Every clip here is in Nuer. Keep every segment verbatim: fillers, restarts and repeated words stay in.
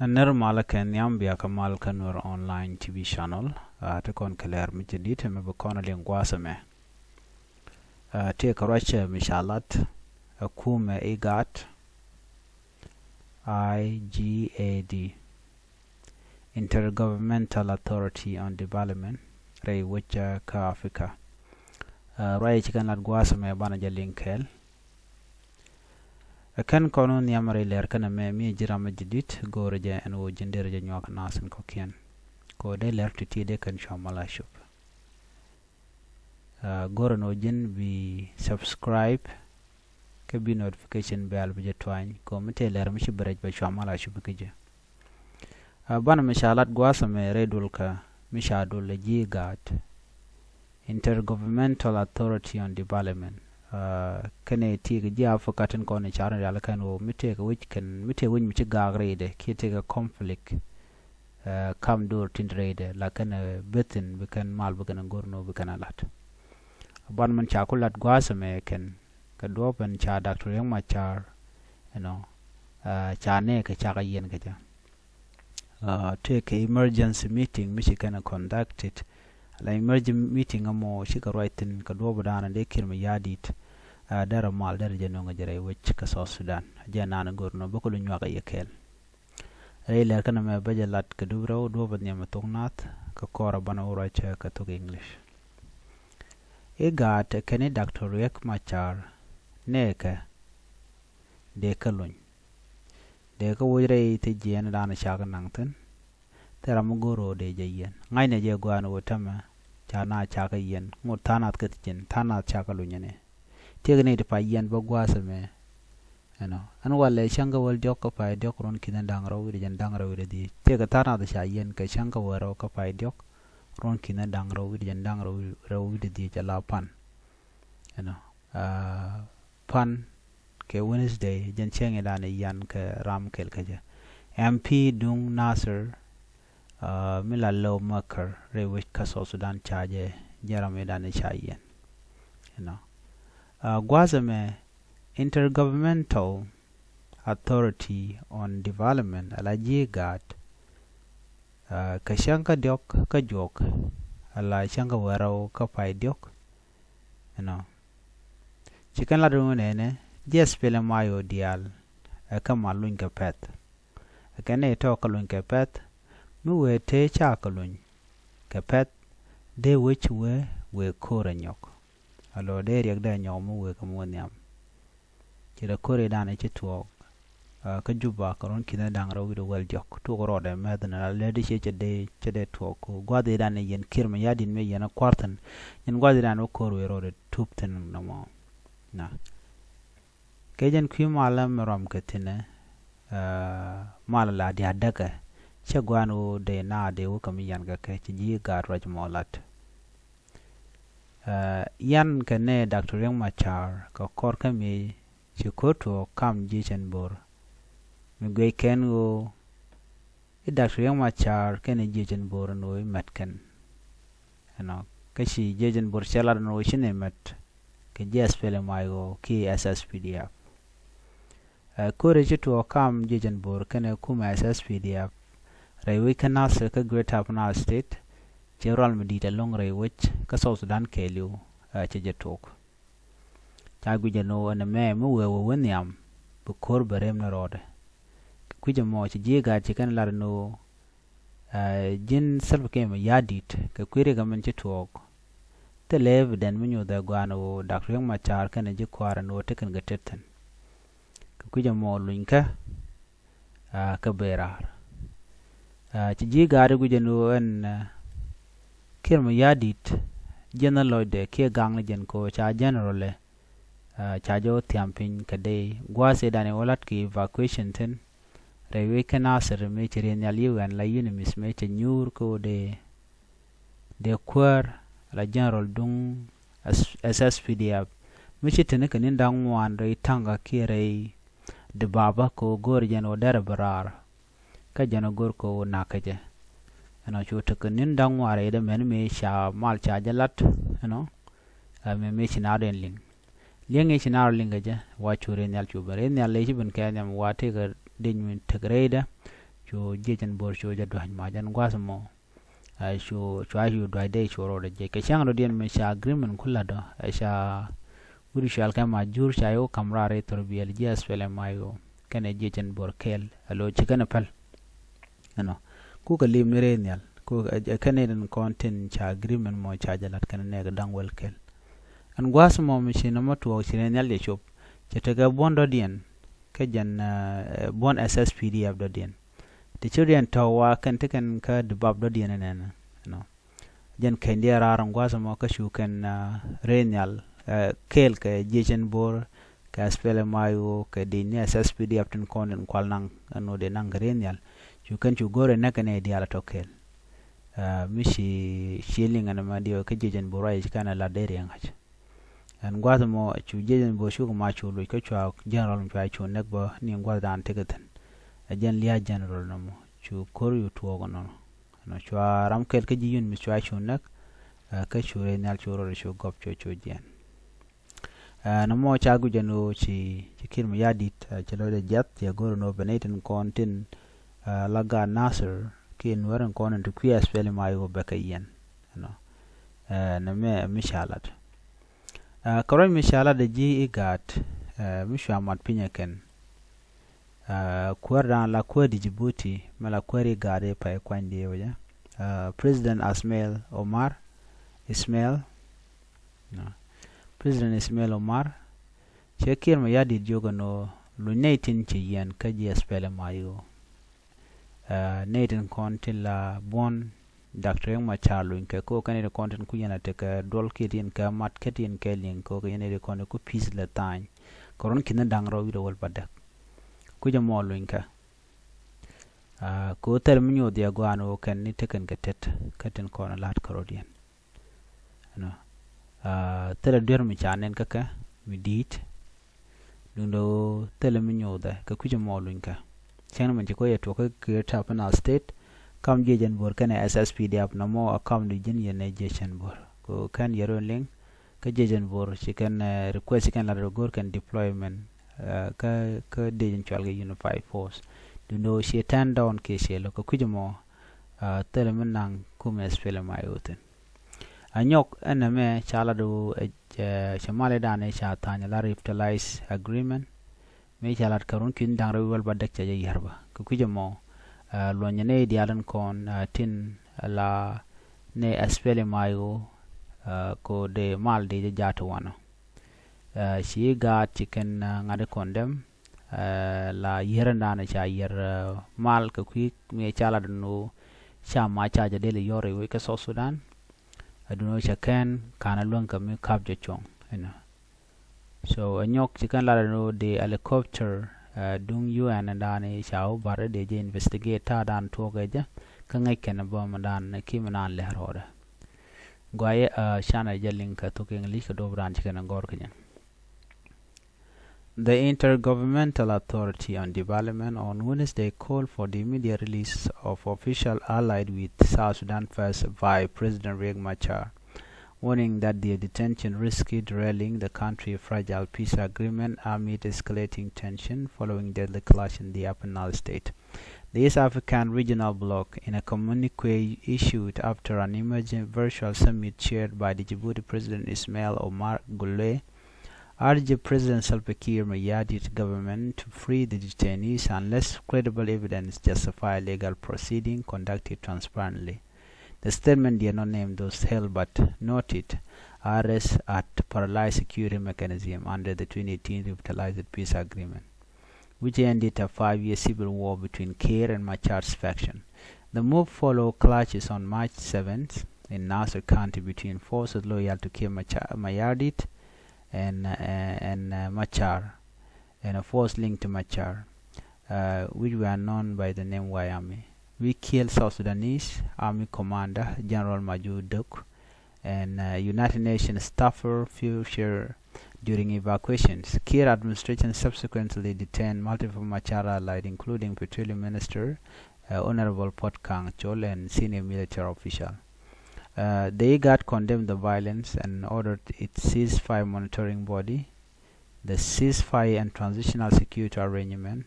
Nɛr malä kɛ nhiam, bia kɛ mal kä Nuer Online T V channel. Ti kɔn kɛ lɛr mi jadid mi bi kɔn a liŋ gua̱a̱th ɛmɛ. Tëë kɛ ruac mi ca lat ɛ kumɛ IGAD, I G A D, Intergovernmental Authority on Development, rɛy wec kä Africa. Ruac ci kɛn lat gua̱a̱th ɛmɛ banɛ jɛ liŋ kɛɛl. Ɛ kɛn kɔn wä nhiam rɛy lɛr kɛn ɛmɛ mi ji̱ ram mi jadid, go̱o̱rɛ jɛ ɛn ɣöö ji̱n derɛ jɛ nyuak nath in kɔ̱kiɛn. Kɛ ɣöö dee lɛr ti̱ti̱ dee kɛn cua mal a cop. Go̱o̱rɛ ɛn ɣöö ji̱n bi subscribe kä bi notification bell bi jɛ tuany, kɛ ɣöö mi tëë lɛr mi ci bi rɛc bɛ cua mal a cop kä ji̱. Banɛ mi ca lat gua̱a̱th ɛmɛ rɛy duɔl kä mi ca duɔl ɛ ji̱ IGAD, Intergovernmental Authority on Development. Kɛnɛ ti kɛ ji̱ Africa tin kɔn i̱ car in rial kɛn ɣöö mi tëë kɛ wec kɛn mi tëë wec mi ci gaak rɛydɛ kiɛ tëë kɛ conflict. Kam do̱r tin rɛydɛ la kɛn beth in bi kɛn mal bi kɛn go̱r ni ɣöö bi kɛn a lat. Banɛ min ca ku lat gua̱a̱th ɛmɛ kɛn kɛ duɔ̱ɔ̱p ɛn ca Doctor Riek Machar, you know, ca nɛɛkɛ cakɛ yiɛn kɛ jɛ. Tëë kɛ emergency meeting mi ci kɛn conducted. La emergency meeting ɛmɔ cikɛ ruac thi̱n kɛ duɔ̱ɔ̱p dan dee Kiir Mayardit. Derɛ mal derɛ jɛ nöŋ jɛ rɛy wec kä South Sudan. Jɛ naan go̱r ni ɣöö bä kɛ lu nyuak a yɛ kɛɛl. Rɛy lɛr kɛn ɛmɛ bä jɛ lat kɛ dup rɛw duɔ̱ɔ̱p nhiam ɛ thok nath kɛ kɔr a banɛ wä ruac kä thok English. IGAD kɛn i̱ Doctor Riek Machar nɛɛkɛ dee kä luny. Dee kä woc rɛy thiec jiɛɛn dan cakɛ naŋ thi̱n. Thil ram mi go̱o̱r ɣöö dee jɛ yiɛn. Ŋa̱cnɛ jɛ gua̱a̱n ɣöö tämɛ ca naath cakɛ yiɛn. Ŋot tha̱a̱ŋ nath kä thi̱n, tha̱a̱ŋ nath cakɛ lunyɛ ni. Tiek ni ti pay yiɛn bä gua̱a̱th ɛmɛ. Ɛnɔ. Ɛn walɛ cäŋ kä wäl diɔ̱k kä pay diɔ̱k ruɔ̱n ki̱n da̱ŋ rɛw wi̱cdɛ jɛn da̱ŋ rɛw wi̱cdɛ dhieec. Tiek tha̱a̱ŋ nath ca yiɛn kɛ cäŋ kä wäl rɛw kä pay diɔ̱k ruɔ̱n ki̱n da̱ŋ rɛw wi̱cdɛ jɛn da̱ŋ rɛw wi̱cdɛ dhieec ala pan. Ɛnɔ. Pan kɛ Wednesday jɛn cäŋ i̱ dan i̱ yan kɛ ram kɛl kä jɛ. M P duŋ Nasir mi la Lɛw Makar rɛy wec kä South Sudan ca jɛ jɛ ram i̱ dan i̱ ca yiɛn. You know. Gua̱a̱th ɛmɛ Intergovernmental Authority on Development ala ji̱ IGAD. Kɛ cäŋ kä diɔ̱k kä juɔk ala cäŋ kä wäl rɛw kä pay diɔ̱k. You know. Ci kɛn lat wun ɛnɛ ji̱ SPLM-IO diaal ɛ kä mal luny kɛ pɛ̈th. Ɛ kɛn nɛy tɔ̱ kä luny kɛ pɛ̈th mi wëë tëë ca kɛ luny kɛ pɛ̈th dee wec wee wëë ko̱r ɛ nyɔk. Alɔ dee riɛk dee nyɔk mi wëë kɛ mi wä nhiam. Ci rɛ ko̱r i̱ dan i̱ ci tuɔɔk kä Juba kɛ ruɔ̱n ki̱n da̱ŋ rɛw wi̱cdɛ wäl diɔ̱k tuɔɔk rɔɔdɛ mɛth ni la lɛt i̱ ciɛ cɛ dee cɛ dee tuɔɔk kɛ gua̱th i̱ dan i̱ yɛn Kiir Mayardit mëë yɛn a kua̱r thi̱n. Yɛn gua̱th i̱ dan wä ko̱r wëë rɔɔdɛ tup thi̱n nɔmɔ. Na kɛ jɛn kui̱ malä mi rɔm kɛ thi̱n ɛ mal la dia̱a̱däkɛ cɛ gua̱a̱n wä dee na dee wä kɛ mi yan kɛ kɛ ci ji̱ IGAD ruac mɔ lat. Yan kɛ nɛ Doctor Riek Machar kɛ kɔr kä mi ci ko̱r tuɔɔk kam ji̱ cɛn bo̱r. Mi guic kɛn ɣöö i̱ Doctor Riek Machar kɛn i̱ ji̱ cɛn bo̱r ɛn ɣöö i̱ mɛt kɛn. Ɛnɔ kä ci ji̱ cɛn bo̱r cɛ lat ɛn ɣöö ci ni mɛt kɛ ji̱ SPLM-IO kiɛ SSPDF. Ɛ ko̱ri ci tuɔɔk kam ji̱ cɛn bo̱r kɛnɛ kumɛ SSPDF rɛy wec kä Nasir kä Greater Upper Nile State. Ci rual mi di̱i̱t ɛlɔ̱ŋ rɛy wec kä South Sudan kɛɛliw. Ɛ cɛ jɛ tuɔɔk ca guic ɛn ɣöö ɛn ɛmɛ mi wëë wä wä nhiam bi ko̱r bɛ rem ni rɔɔdɛ. Kɛ kui̱c ɛmɔ ci ji̱ IGAD ci kɛn lat ɛn ɣöö ji̱n Salva Kiir Mayardit kɛ kui̱ riɛk ɛmɛn ci tuɔɔk. Thilɛ evidence mi nyuuth ɛ gua̱a̱n ɣöö Doctor Riek Machar kɛnɛ ji̱ kua̱r ɛn ɣöö tekɛn kɛ tet thi̱n. Kɛ kui̱c ɛmɔ lunykä kä bëë raar. Ci ji̱ IGAD guic ɛn ɣöö ɛn Kiir Mayardit jiɛn lɔcdɛ kiɛ gaŋni jɛn kɛ ɣöö ca general ɛ ca jɛ wä thiam piny kɛ dee gua̱a̱th i̱ dan i̱ wä lat kɛ evacuation thi̱n. Rɛy wec kä Nasir mëë ci riɛn nhial yiëë wɛn la UNMISS mëë cɛ nyuur kä wä dee dee kuäär la general duŋ SSPDF mi ci teni kɛ ni̱n da̱ŋ ŋuan rɛy taŋkä kiɛ rɛy dibaba kɛ wä go̱o̱r jɛn wä derɛ bi raar. Kä jɛn wä go̱o̱r kɛ wä nakä jɛ. Ɛnɔ cu tekɛ ni̱n da̱ŋ ŋuan rɛy dee mɛn mëë ca mal ca jɛ lat ɛnɔ. Ɛ mëë mëë ci naat ɛn liŋ liɛŋ i̱ ci naar liŋ kɛ jɛ wa cu rɛy nhial cu ben rɛy nhial lɛ ci ben kɛ nhiam wa tëëkɛ dec mi tek rɛydɛ. cu jiɛc ɛn Bor cu jɛ dua̱ny mac ɛn gua̱th mɔ. Cu cua cu dua̱ny dee cu rɔɔdɛ jiɛc kɛ cäŋ dɔ̱diɛn mi ca agreement ku la̱tdɔ ɛ ca wut cual kɛ ma jur ca i̱ wä ka̱m raar i̱ thor biɛl ji̱ SPLM-IO kɛnɛ jiɛc ɛn Bor kɛɛl ɛ lo̱c ci kɛnɛ päl. Ɛnɔ kukɛ li̱m ni rɛy nhial kukɛ kɛn ni den kɔn tin ca agreement mɔ ca jɛ la̱t kɛn nɛɛk da̱ŋ wäl kɛl. Ɛn gua̱a̱th mɔ mi ci nɔmɔ tuɔɔk ci rɛy nhial jɛ cop cɛ tekɛ buɔ̱n dɔ̱diɛn kä jɛn buɔ̱n SSPDF dɔ̱diɛn. Ti ci riɛn tɔ̱ wa kɛn ti kɛn kä dibap dɔ̱diɛn ɛnɛn ɛnɔ. Jɛn kɛn diɛ raar ɛn gua̱a̱th mɔ kä cu kɛn rɛy nhial kɛɛl kɛ jiɛc ɛn Bor kɛ SPLM-IO kɛ dec ni SSPDF tin kɔn in kual naŋ ɛn ɣöö dee naŋ kɛ rɛy nhial. Cu kɛn cu go̱rɛ näk kɛn ɛ diaal a tɔ̱ kɛɛl. Mi ci ci liŋ ɛn ma diɛ kä jiɛc ɛn Bor ruac ci kɛn ɛ lat dee riɛŋ ŋa̱c. Ɛn gua̱a̱th mɔ cu jiɛc ɛn Bor cukɛ ma cu luc kä cua general mi cua cu näk bä ni gua̱a̱th dan tekɛ thi̱n. Ɛ jɛn lia̱a̱ general nɔmɔ cu ko̱r cu tuɔɔk ɛnɔnɔ. Ɛnɔ cua ram kɛl kä ji̱ yun mi cua cu näk kä cu rɛy nhial cu rɔɔdɛ cu gɔp cu cu jiɛn. Nɔmɔ ca guic ɛn ɣöö ci ci Kiir Mayardit ci lɔcdɛ jiath ci go̱r ɛn ɣöö bɛ nɛy tin kɔn tin la gaat Nasir kiɛ Nuäär in kɔn in ti kui̱ SPLM-IO bɛ kɛ yɛn. Ɛnɔ nɛmɛ mi ca lat. Kɛ ruac mi ca lat ɛ ji̱ i̱ gaat mi cua mat piny ɛ kɛn. Kuäär dan la kuäär Djibouti mɛ la kuäär i̱ gaat i̱ pay kuany diee wecä. President Ismail Omar Ismail President Ismail Omar cɛ Kiir Mayardit jiök ɛn ɣöö luny nɛy tin ci yiɛn kä ji̱ SPLM-IO. Nɛy tin kɔn tin la buɔ̱n Doctor Riek Machar luny kɛ ko̱ kɛn nɛy tin kɔn tin ku yɛn a tekɛ duɔl kiɛ tin kɛ mat kä tin kɛ liŋ ko̱ kɛ yɛn nɛy tin kɔn ku peace lɛ tha̱a̱ny. Kɛ run ki̱n da̱ŋ rɛw wi̱cdɛ wäl bädäk. Kui̱c ɛmɔ luny kɛ. Kɛ ɣöö thil mi nyoth yɛ gɔaa ɛn ɣöö kɛn ni tekɛn kɛ tet kä tin kɔn la̱t kärɔ̱diɛn. Ɛnɔ thilɛ duer mi ca nɛn kä kɛ mi di̱i̱t. Duundɛ ɣöö thilɛ mi nyothɛ kɛ kui̱c ɛmɔ luny kɛ. Cäŋ ni mɛn ci kɔ yɛ tuɔk kä Greater Upper Nile State kam jiɛc ɛn Bor kɛnɛ SSPDF nɔmɔ a kam di ji̱n yɛn ɛ jiɛc ɛn Bor kɛ kɛn yɛ rɔ liŋ. Kä jiɛc ɛn Bor ci kɛn request ci kɛn lat rɔ go̱r kɛn deployment kä kä dec in cual kɛ Unified Force. Duundɛ ɣöö ci turn down kiɛ ci lo̱k kɛ kui̱c ɛmɔ. Thilɛ mi naŋ kumɛ SPLM-IO thi̱n. Anyɔk ɛn ɛmɛ ca lat ɣöö cɛ mali dan i̱ ca tha̱a̱ny la revitalize agreement. Mi ca lat kɛ run ki̱n da̱ŋ rɛw wäl bädäk ca jɛ yär bä kɛ kui̱c ɛmɔ. Luɔ̱nyɛ ni diaal in kɔn tin la ni SPLM-IO. Ko dee mal dee jɛ jaat wanɔ. Ci gaat ci kɛn ŋa̱t ikɔn dɛm la yär in dan ca yär mal kɛ kui̱ mi ca lat in ɣöö ca ma ca jɛ dee lɛ yɔr iwec kä South Sudan. Adun ɣöö cɛ kɛn ka̱n a luäŋ kɛ mi kap jɛ cuɔ̱ŋ ɛnɔ. So ɛ nyɔk ci kɛn lat ɛn ɣöö dee helicopter duŋ U N ɛn da̱a̱n i̱ ca wä bar i̱ dee jɛ investigate ta̱a̱ da̱a̱n tuɔɔk ɛ jɛ kä ŋäc kɛn bä mɛ da̱a̱n ki̱ mɛ da̱a̱n lɛr rɔɔdɛ. Guayɛ canɛ jɛ liŋ kɛ thok English kɛ duɔ̱p da̱a̱n ci kɛn gɔr kɛ jɛ. The Intergovernmental Authority on Development on Wednesday called for the immediate release of official allied with South Sudan First Vice President Riek Machar, warning that their detention risks derailing the country's fragile peace agreement amid escalating tension following deadly clash in the Upper Nile State. The East African Regional Bloc, in a communique issued after an emerging virtual summit chaired by the Djibouti President Ismail Omar Guelleh, urged President Salva Kiir Mayardit government to free the detainees unless credible evidence justify legal proceeding conducted transparently. The statement did not name those held but noted arrests had paralyzed security mechanism under the twenty eighteen revitalized peace agreement, which ended a five-year civil war between Kiir and Machar's faction. The move followed clashes on March seventh in Nasir County between forces loyal to Kiir Macha-, Mayardit and, uh, and, uh, Machar, and a force linked to Machar, uh, which were known by the name White Army. We killed South Sudanese Army Commander General Majur Duk and, uh, United Nations staffer Fuchsia during evacuations. Kiir administration subsequently detained multiple Machar allied, including Petroleum Minister, uh, Honorable Puot Kang Chol, and senior military official. Uh, the IGAD condemned the violence and ordered its ceasefire monitoring body, the Ceasefire and Transitional Security Arrangement,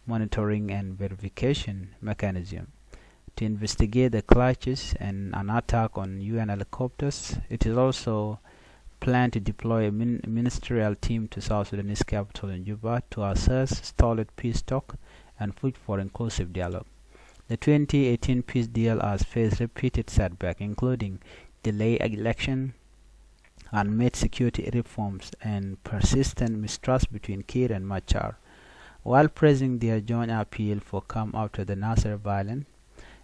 monitoring and verification mechanism to investigate the clashes and an attack on U N helicopters. It is also planned to deploy a min-, ministerial team to South Sudanese capital in Juba to assess stalled peace talk and push for inclusive dialogue. The twenty eighteen peace deal has faced repeated setbacks, including delayed election, unmet security reforms, and persistent mistrust between Kiir and Machar. While praising their joint appeal for calm after the Nasir violence,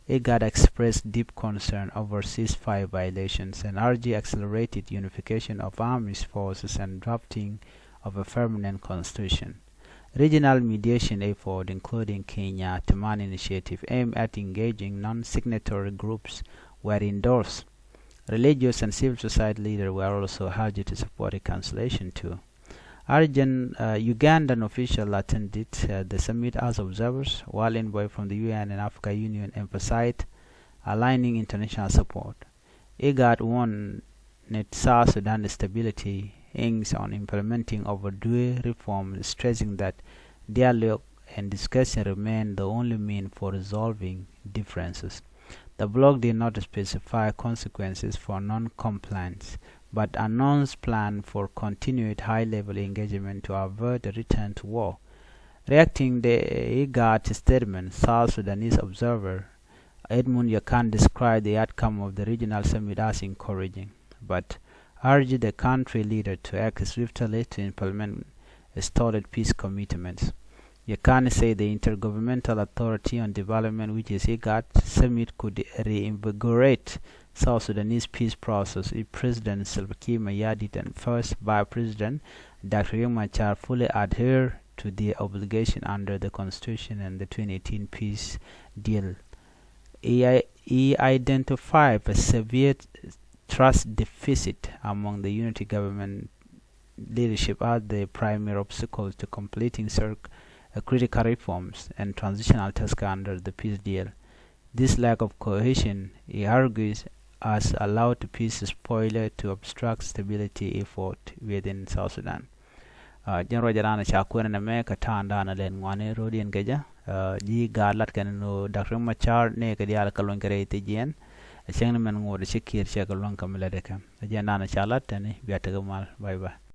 IGAD expressed deep concern over ceasefire violations and urged accelerated unification of armed forces and drafting of a permanent constitution. Regional mediation effort, including Kenya Taman initiative aimed at engaging non-signatory groups, were endorsed. Religious and civil society leaders were also urged to support reconciliation too. Urgent, uh, Ugandan official attended, uh, the summit as observers, while envoy from the U N and Africa Union emphasized aligning international support. IGAD warned South Sudan stability hangs on implementing overdue reform, stressing that dialogue and discussion remain the only mean for resolving differences. The bloc did not specify consequences for non-compliance, but announced plan for continued high-level engagement to avert a return to war. Reacting the IGAD statement, South Sudanese observer Edmund Yakan described the outcome of the regional summit as encouraging, but urged the country leader to act swiftly to implement stalled peace commitments. Yakan said the Intergovernmental Authority on Development, which is IGAD, summit could reinvigorate South Sudanese peace process if President Salva Kiir Mayardit and First Vice President Doctor Riek Machar fully adhere to their obligation under the Constitution and the twenty eighteen peace deal. He, he identified a severe trust deficit among the unity government leadership as the primary obstacle to completing circ-, uh, critical reforms and transitional tasks under the peace deal. This lack of cohesion, he argues, has allowed peace spoiler to obstruct stability effort within South Sudan. Uh, jɛn ruacɛ danɔ ca kuɛn nɛmɛ kɛ ta̱a̱n danɔ lɛn ŋuani rodiɛn kɛ jɛ. Uh, ji̱ gaat lat kɛn ni Doctor Machar ni kɛ diaal kɛ luɔ̱ny kɛ rɛy thijiɛn. Cäŋ ni mɛn ŋot cɛ Kiir cɛ kɛ luɔ̱ŋ kɛ mi lät kɛ. Jɛn danɔ ca lat tɛni bia tekɛ mal. Bye bye.